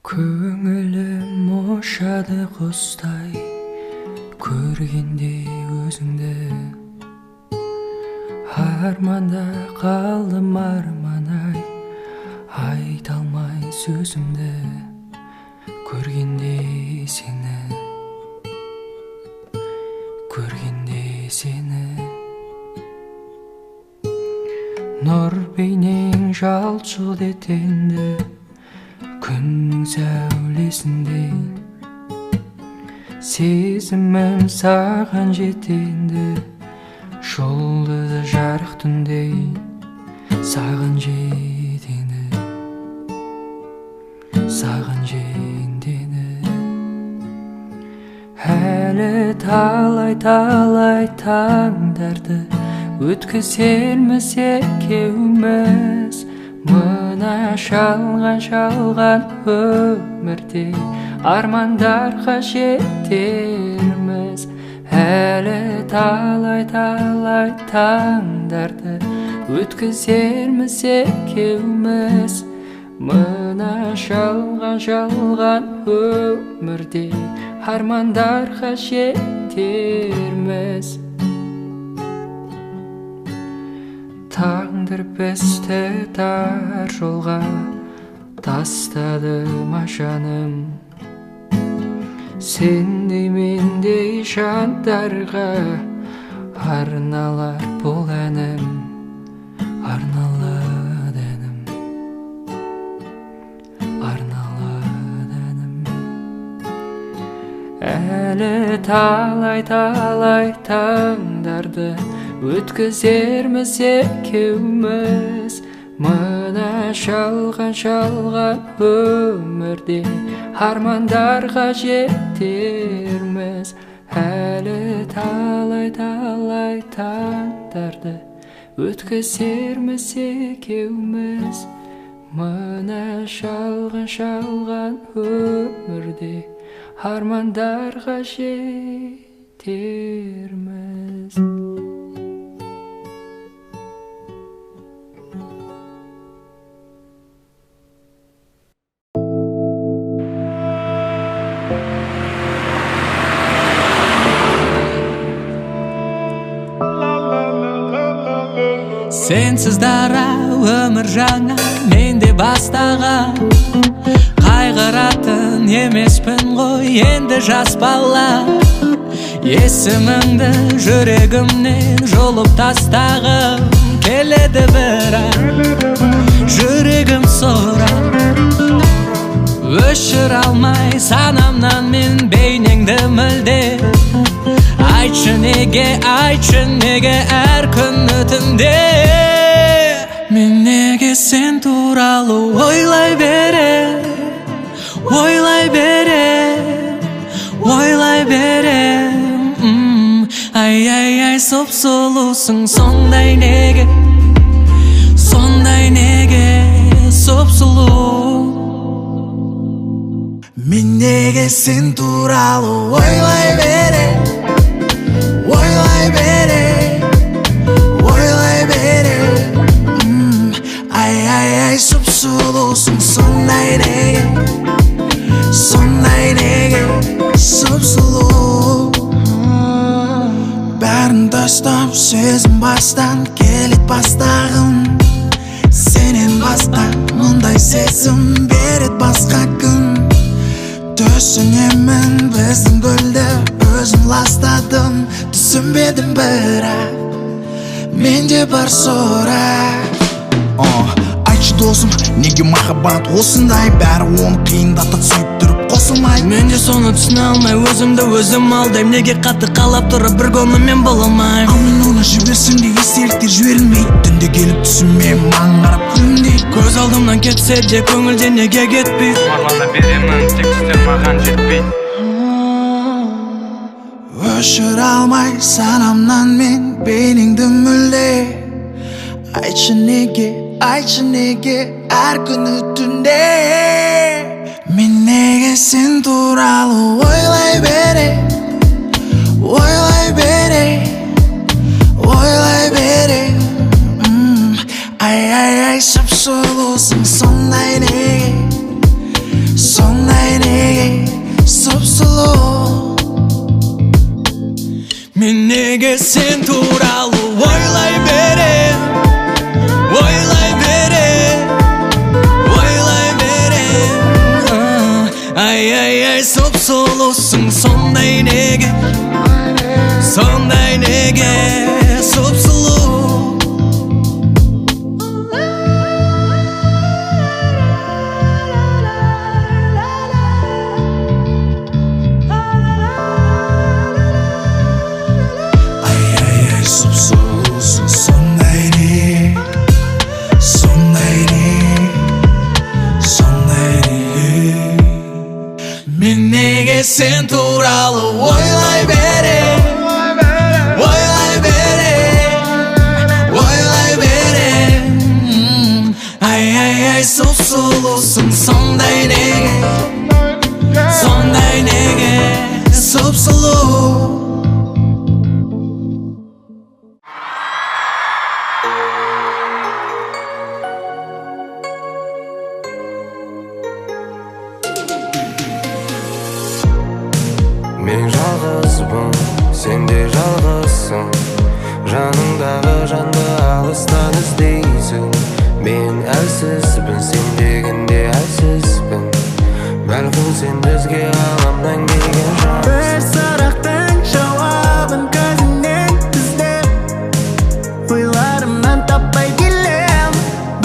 Көңілім ұшады құстай көргенде өзіңді, арманда қалдым арман ай, айта алмай сөзімді, көргенде сені, көргенде сені. Нұр бейнең жалт-жұлт етенді күннің сәулесіндей, сезімім саған жетенді жұлдызы жарық түндей, саған жетені, саған жетені. Әлі талай-талай таңдарды өткізерміз екеуміз, мына жалған-жалған өмірде армандарға жетерміз. Әлі талай-талай таңдарды өткізерміз екеуміз, мына жалған-жалған өмірде армандарға жетерміз. Тағдыр бізді тар жолға тастады ма жаным, сендей мендей жандарға арналар бұл әнім, арналады әнім, арналады әнім. Әлі талай-талай таңдарды өткізерміз екеуміз, мына жалған-жалған өмірде армандарға жетерміз. Әлі талай-талай таңдарды өткізерміз екеуміз, мына жалған-жалған өмірде армандарға жетерміз. Сенсіз дара өмір жаңа менде бастаған, қайғыратын емеспін ғой енді жас бала. Есіміңді жүрегімнен жұлып тастағым келеді, бірақ жүрегім сұрап, өшіре алмай санамнан мен бейнеңді мүлде. Айтшы неге, айтшы неге әр күні түнде мен неге сен туралы ойлай берем, ойлай берем, ойлай берем. Ай, ай, ай, сұп-сұлусың сондай неге, сондай неге сұп-сұлу. Мен неге сен туралы ойлай берем, ойлай берем, ойлай берем. Ай, ай, ай, сұп-сұлусың сондай неге, сондай неге сұп-сұлу. Бәрін тастап сезім бастан келеді бастағым, сенен басқа мұндай сезім береді басқа кім. Түсінемін біздің көлді өзім ластадым, түсінбедім бірақ менде бар сұрақ. Айтшы досым, неге махаббат осындай, бәрі оны қиындатады сүйіп тұрып қосылмай. Мен де соны түсіне алмай өзімді өзім алдаймын, неге қатты қалап тұрып бір көңілмен бола алмаймын. Ал мен оны жіберсем де естеліктер жіберілмейді, түнде келіп түсіме маған қарап күлімдейді. Көз алдымнан кетсе де көңілден неге кетпейді, Құмарлана беремін, тек түстер маған жетпейді. Өшіре алмай санамнан мен бейнеңді мүлде. Айтшы неге, айтшы неге әр күні түнде мен неге сен туралы ойлай берем, ойлай берем, ойлай берем. Ай, ай, ай, сұп-сұлусың сондай неге, сондай неге сен туралы ойлай берем, ойлай берем, ойлай берем. Ай, ай, ай, сұп-сұлусың сондай неге, сондай неге сұп-сұлу. Ай-ай-ай, сұп-сұлусың сондай не, сондай не, сондай не. Мен неге сен туралы ойлай берем, ойлай берем, ойлай берем. Ай-ай-ай, сұп-сұлусың сондай неге, сондай неге сұп-сұлу. Мен жалғызбын, сен де жалғызсың. Жаныңдағы жанды алыстан іздейсің. Мен әлсізбін, сен дегенде әлсізбін. Бәлкім сен бізге ғаламнан келген жансың. Бір сұрақтың жауабын көзіңнен іздеп, ойларымнан таппай келем.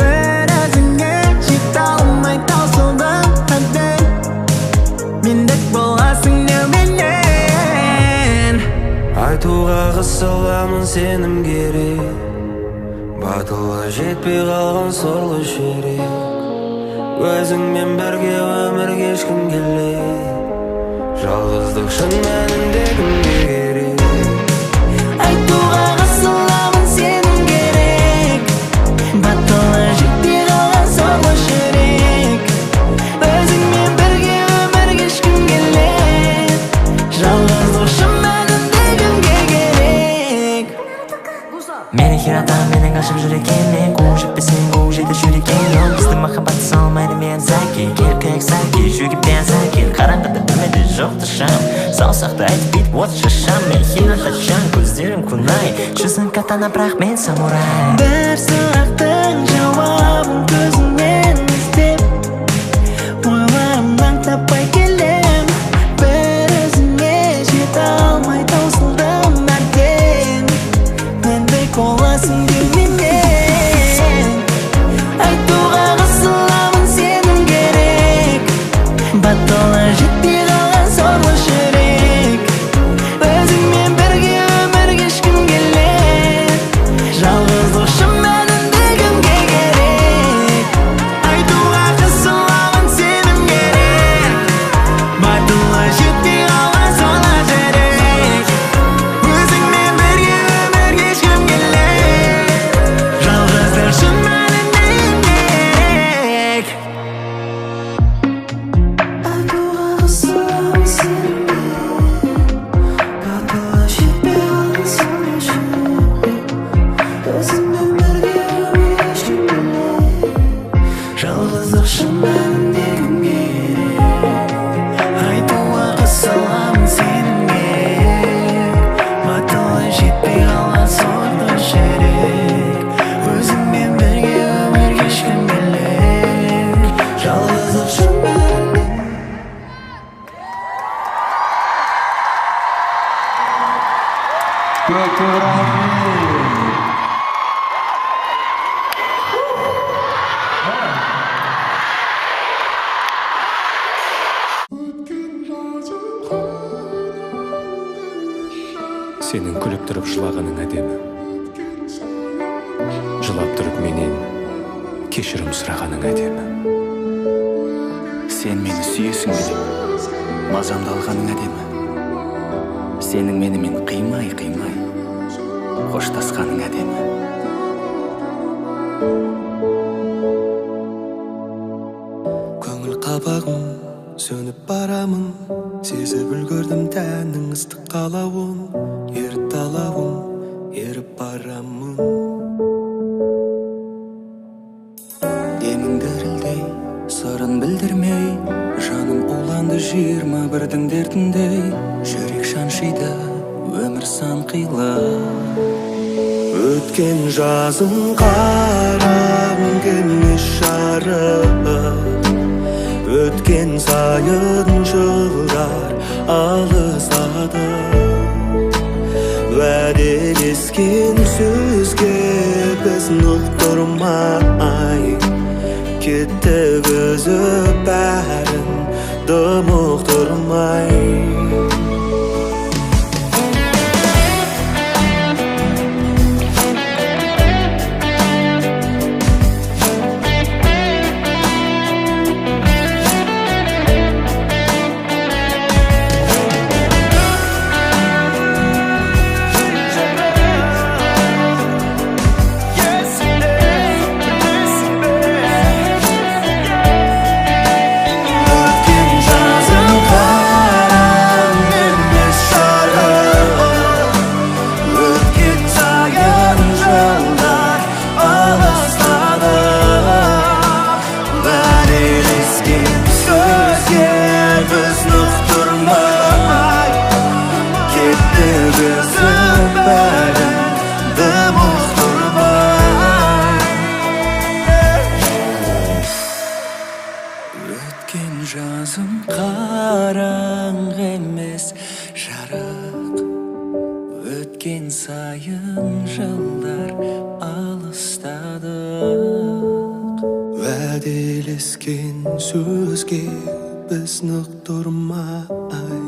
Бір өзіңе жете алмай таусылдым әбден. Мендік боласың деуменен. Айтуға қысыламын сенім керек, батылы жетпей қалған сорлы жүрек. Өзіңмен бірге өмір кешкім келеді. Жалғыздық шын мәнінде кімге керек? Айтуға қысыламын сенім керек, батылы жетпей қалған сорлы жүрек. Өзіңмен бірге өмір кешкім келеді. Жалғыздық шын мәнінде кімге керек? Мені хиратам, менен қашып жүр екен. Мен қуып жетпесең, қуып жетіп жүр екен. Ол біздің махаббатты салмайды мен зәки. Кел сәки, жүгіп сәки. Қараңғыда бөлмеде жоқты шам. Саусақты айтып бүйтіп от шашам. Мен хинатачан, көздерім кунай. Жүзің катана, бірақ мен самурай. Бір сұрақтың жауабын көзіңнен іздеп, ойларымнан таппай келем. Бір өзіңе жете алмай таусылдым әбден. Мендік боласың деуменен. Айтуға қысыламын сенім керек, батылы жетпей қалған сорлы жүрек. Өзіңмен бірге өмір кешкім келеді. Жалғыздық шын мәнінде кімге керек? Айтуға қысыламын сенім керек, батылы жетпей қалған сорлы жүрек. Өзіңмен бірге өмір кешкім келеді. Жалғыздық шын мәнінде кімге керек? Айтуға қысыламын сенім керек, батылы жетпей қалған сорлы жүрек. Өзіңмен бірге өмір кешкім келеді. Жалғыздық шын мәнінде кімге керек? Айтуға қысыламын сенім керек, батылы жетпей қалған сорлы жүрек. Өзіңмен бірге өмір кешкім келеді. Жалғыздық шын мәнінде. Сенің күліп тұрып жылағаның әдемі. Жылап тұрып менен кешірім сұрағаның әдемі. Сен мені сүйесің бе деп мазамды алғаның әдемі. Сенің менімен қимай-қимай қоштасқаның әдемі. Көңіл қабағым сөніп барамын, сезіп үлгердім тәннің ыстық қалауын. Еріп талауын, еріп барамын. Демің дірілдей, сырын білдірмей, жаным уланды 21-дің дертіндей. Жүрек шаншиды, өмір сан қилы. Өткен жазым қараңғы емес жарық, өткен сайын жылдар алысады. Уәделескен сөзге біз нық тұрмай, кеттік үзіп бәрін дым ұқтырмай. Қараңғы емес жарық, өткен сайын жылдар алыстадық. Уәделескен сөзге біз нық тұрмай,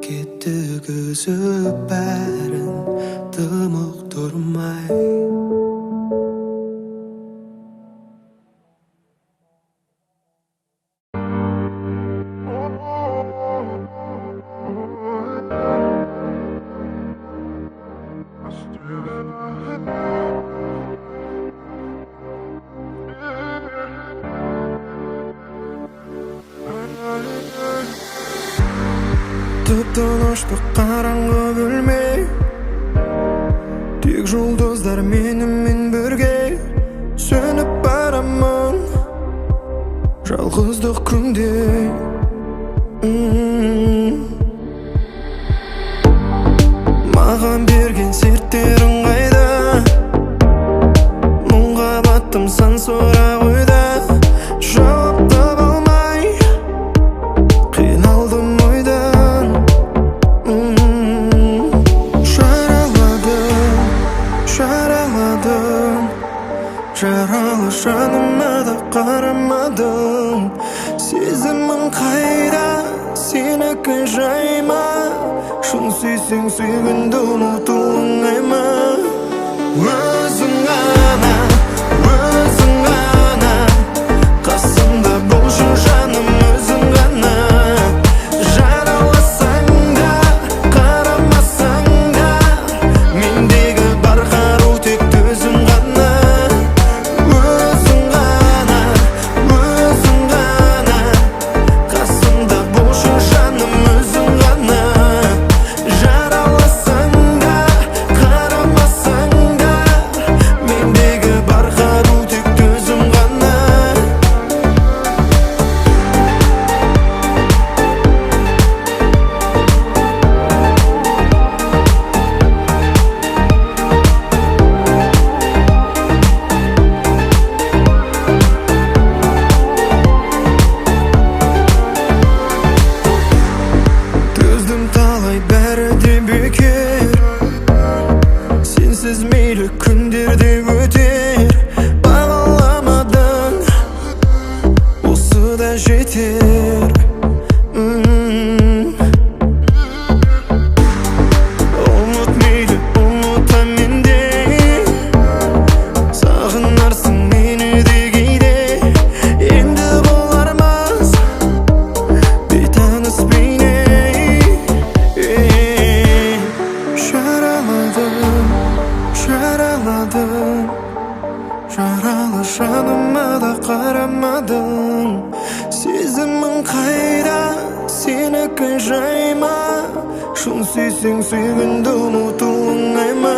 кеттік үзіп бәрін дым ұқтырмай. Тып-тыныштық қараңғы бөлме, тек жұлдыздар менімен бірге. Сөніп барамын жалғыздық күнде. Маған берген серттерің қайда? Мұңға баттым сан сұрақ ойда, жауап таба алмай қиналдым ойдан. Жараладым, жараладым, жаралы жаныма да қарамадым. Сезімің қайда, сенікі жай ма? Шын сүйсең сүйгенді ұмыту оңай ма? Өзің ғана, өзің ғана, қасымда болшы жаным, өзің ғана. Жараласаң да, қарамасаң да, мендегі бар қару тек төзім ғана. Өзің ғана, өзің ғана, қасымда болшы жаным, өзің ғана. Жараласаң да, қарамасаң да, мендегі бар қару тек төзім ғана. Төздім талай, бәрі де бекер, сенсіз мейлі күндер де өтер. Бағаламадың, осы да жетер. Ұмыт мейлі, ұмыта менде, сағынарсың мені де кейде. Енді болармыз бейтаныс бейне. Жараладым, жараладым, жаралы жаныма да қарамадың. Сезімің қайда, сенікі жай ма? Шын сүйсең сүйгенді ұмыту оңай ма?